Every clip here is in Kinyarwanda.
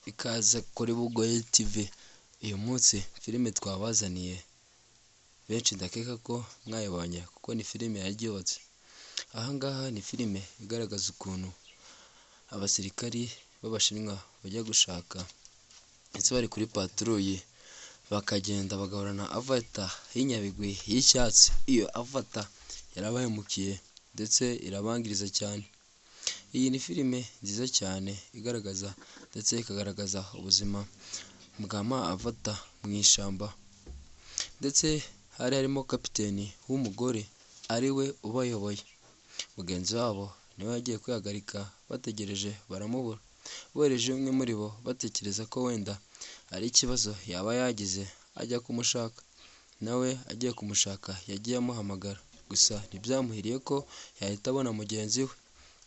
Ikaze kuri Bugoyi TV, uyu munsi filime twabazaniye benshi ndakeka ko mwayibonye kuko ni filime yaryotse. Aha ngaha ni filime igaragaza ukuntu abasirikari b'Abashinwa bajya gushaka ndetse bari kuri patrouille bakagenda bagahura na Avatar y'inyabigwi y'icyatsi. Iyo Avatar yarabahemukiye ndetse irabangiriza cyane. Iyi ni filime nziza cyane igaragaza ndetse ikagaragaza ubuzima bwa ma Avatar mu ishyamba, ndetse hari harimo kapiteni w'umugore ari we ubayoboye. Mugenzi wabo niwe yagiye kwihagarika bategereje baramubura. Bohereje umwe muri bo batekereza ko wenda ari ikibazo yaba yagize ajya kumushaka, nawe agiye kumushaka yagiye amuhamagara, gusa ntibyamuhiriye ko yahita abona mugenzi we,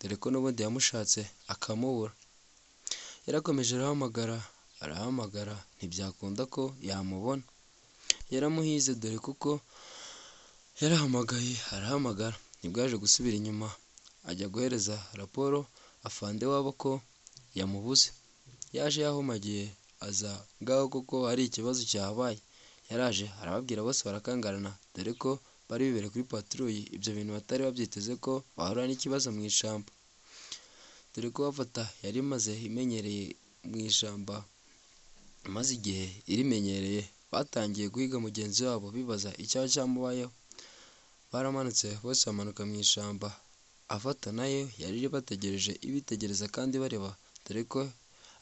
dore ko n'ubundi yamushatse akamubura. Yarakomeje arahamagara arahamagara ntibyakunda ko yamubona. Yaramuhize dore kuko yarahamagaye arahamagara, nibwo yaje gusubira inyuma ajya guhereza raporo afande wabo ko yamubuze. Yaje yahumagiye aza ngaho kuko hari ikibazo cyahabaye. Yaraje arababwira bose barakangarana dore ko bari bibereye kuri patrouille, ibyo bintu batari babyiteze ko bahura n'ikibazo mu ishyamba. Dore ko Avatar yari imaze imenyereye mu ishyamba, imaze igihe irimenyereye, batangiye guhiga mugenzi wabo bibaza icyaba cyamubayeho. Baramanutse bose bamanuka mu ishyamba, Avatar nayo yari ibategereje ibitegereza kandi bareba dore ko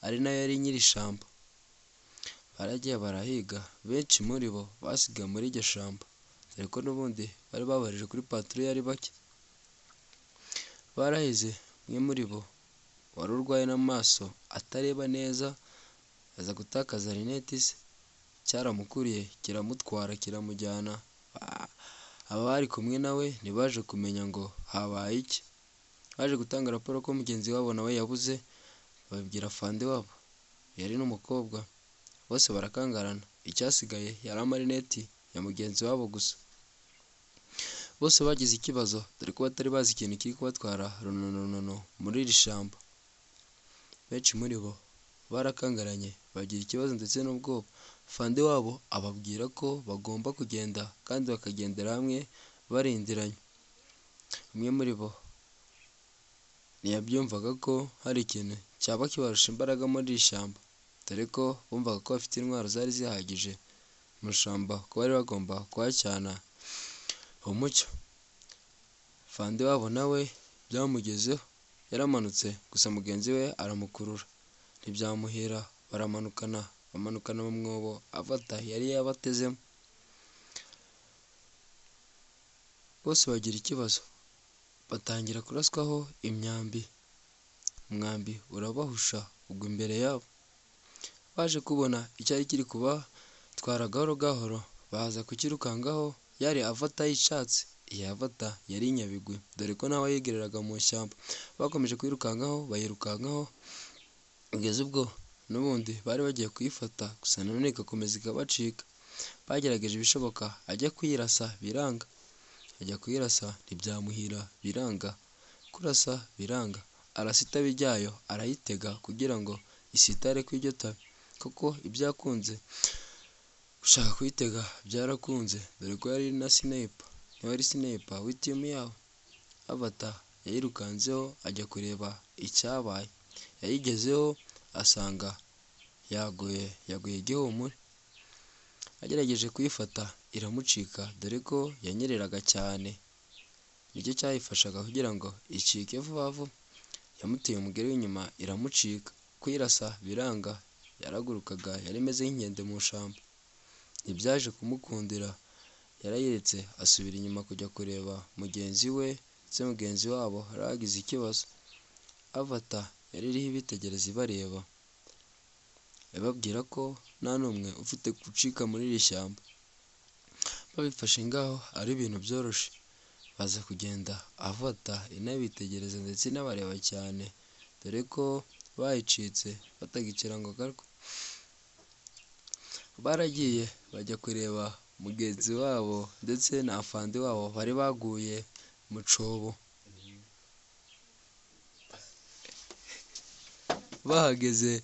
ari nayo yari nyiri ishyamba. Baragiye barahiga, benshi muri bo basigaye muri iryo shyamba, dore ko n'ubundi bari babarije kuri patrouille ari bake. Barahize umwe muri bo wari urwaye n'amaso atareba neza aza gutakaza rinete ze, cyaramukuriye kiramutwara kiramujyana, abari kumwe nawe ntibaje kumenya ngo habaye iki. Baje gutanga raporo ko mugenzi wabo nawe yabuze, babibwira afande wabo, yari n'umukobwa, bose barakangarana, icyasigaye yari amarineti ya mugenzi wabo gusa. Bose bagize ikibazo dore ko batari bazi ikintu kiri kubatwara runononono muri iri shyamba. Benshi muri bo barakangaranye bagira ikibazo ndetse n'ubwoba. Afande wabo ababwira ko bagomba kugenda kandi bakagendera hamwe barindiranye. Umwe muri bo ntiyabyumvaga ko hari ikintu cyaba kibarusha imbaraga muri iri shyamba, dore ko bumvaga ko bafite intwaro zari zihagije mu ishyamba ko bari bagomba kuhacyana umucyo. Afande wabo nawe byamugezeho, yaramanutse gusa mugenzi we aramukurura, ntibyamuhira baramanukana, bamanukana mu mwobo Avatar yari yabatezemo. Bose bagira ikibazo, batangira kuraswaho imyambi, umwambi urabahusha ugwa imbere yabo. Baje kubona icyari kiri kubatwara gahoro gahoro baza kukirukangaho, yari Avatar y'icyatsi. Iyi Avatar yari inyabigwi dore ko ntawe wayigereraga mu ishyamba. Bakomeje kuyirukankaho bayirukankaho kugeza ubwo n'ubundi bari bagiye kuyifata, gusa nanone igakomeza ikabacika. Bagerageje ibishoboka ajya kuyirasa biranga, ajya kuyirasa ntibyamuhira biranga, kurasa biranga, arasa itabi ryayo arayitega kugira ngo isitare kuri iryo tabi, kuko ibyakunze gushaka kuyitega byarakunze dore ko yari na sniper, niwe wari sniper w'itimu yabo. Avatar yayirukanzeho ajya kureba icyabaye, yayigezeho asanga yaguye, yaguye igihumure. Agerageje kuyifata iramucika dore ko yanyereraga cyane, nicyo cyayifashaga kugira ngo icike vuba vuba. Yamuteye umugeri w'inyuma iramucika, kuyirasa biranga, yaragurukaga yari imeze nk'inkende mu ishyamba. Ntibyaje kumukundira yarayiretse asubira inyuma kujya kureba mugenzi we ndetse mugenzi wabo yari yagize ikibazo. Avatar yari iriho ibitegereza ibareba, ibabwira ko nta n'umwe ufite gucika muri iri shyamba. Babifashe ngaho ari ibintu byoroshye, baza kugenda Avatar inabitegereza ndetse inabareba cyane, dore ko bayicitse batagicira ngo garwe. Baragiye bajya kureba mugenzi wabo ndetse na afande wabo bari baguye mu cyobo. Bahageze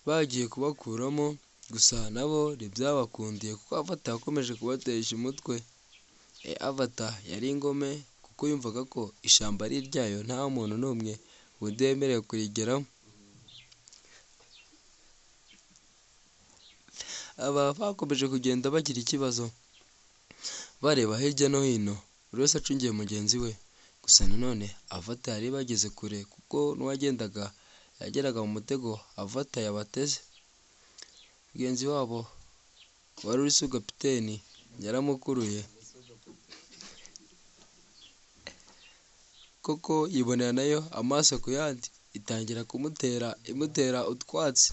Bagiye kubakuramo gusa nabo ntibyabakundiye kuko Avatar yakomeje kubatesha umutwe. Avatar yari ingome kuko yumvaga ko ishyamba ari iryayo nta muntu n'umwe wundi wemerewe kurigeramo. Aba bakomeje kugenda bagira ikibazo bareba hirya no hino, buri wese acungiye mugenzi we. Gusa nanone Avatar yari bageze kure kuko n'uwagendaga yageraga mu mutego Avatar yabateze. Mugenzi wabo wari uri kapiteni yaramukuruye koko yibonera nayo amaso ku yandi, itangira kumutera imutera utwatsi.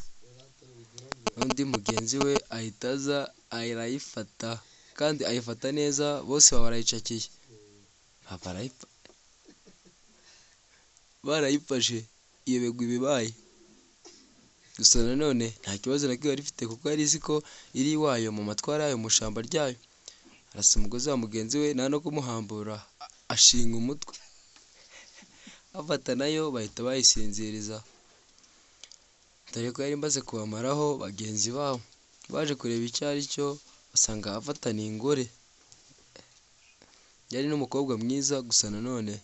Undi mugenzi we ahita aza arayifata kandi ayifata neza, bose baba barayicakiye, barayifashe iyoberwa ibibaye. Gusa nanone nta kibazo na kimwe yari ifite kuko yari izi ko iri iwayo mu matwara yayo mu ishyamba ryayo. Arasa umugozi wa mugenzi we nta no kumuhambura ashinga umutwe. Avatar nayo bahita bayisinziriza, dore ko yari imaze kubamaraho bagenzi babo. Baje kureba icyo ari cyo basanga Avatar ni ingore. Yari n'umukobwa mwiza gusa nanone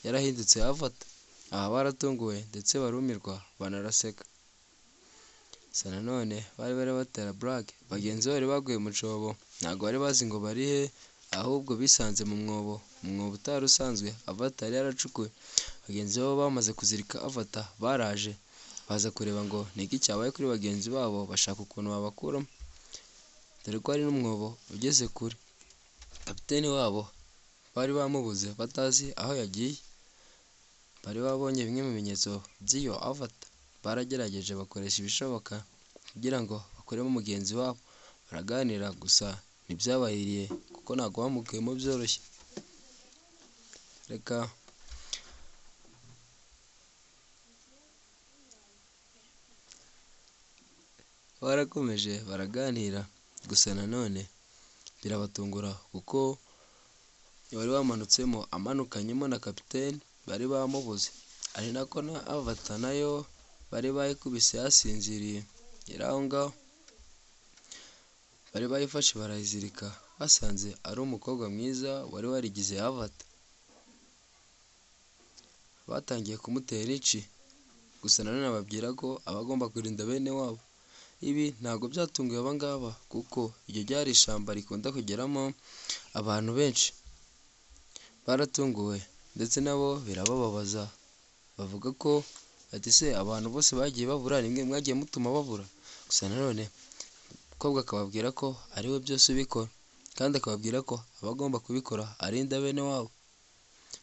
yarahindutse Avatar. Aha baratunguwe ndetse barumirwa banaraseka. Gusa nanone bari bari batera burake, bagenzi babo bari baguye mu cyobo ntabwo bari bazi ngo bari he, ahubwo bisanze mu mwobo, umwobo utari usanzwe Avatar yari yaracukuye. Bagenzi babo bamaze kuzirika Avatar baraje baza kureba ngo ni iki cyabaye kuri bagenzi babo, bashaka ukuntu babakuramo, dore ko hari n'umwobo ugeze kure. Kapiteni wabo bari bamubuze batazi aho yagiye. Bari babonye bimwe mu bimenyetso by'iyo Avatar, baragerageje bakoresha ibishoboka kugira ngo bakuremo mugenzi wabo. Baraganira gusa ntibyabahiriye kuko ntabwo bamukuyemo byoroshye. Reka barakomeje baraganira gusa nanone birabatungura kuko wari wamanutsemo amanukanyemo na kapiteni bari bamubuze, ari nako na Avatar nayo bari bayikubise yasinziriye iri aho ngaho. Bari bayifashe barayizirika basanze ari umukobwa mwiza wari warigize Avatar. Batangiye kumutera inshi, gusa nanone ababwira ko aba agomba kurinda bene wabo. Ibi ntabwo byatunguye aba ngaba kuko iryo ryari ishyamba rikunda kugeramo abantu benshi. Baratunguwe ndetse nabo birabababaza, bavuga ko ati se abantu bose bagiye babura nimwe mwagiye mutuma babura. Gusa nanone umukobwa akababwira ko ari we byose ubikora kandi akababwira ko aba agomba kubikora arinda bene wabo.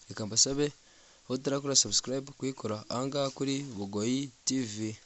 Reka mbasabe aho utarakora subscribe kuyikora aha ngaha kuri Bugoyi TV.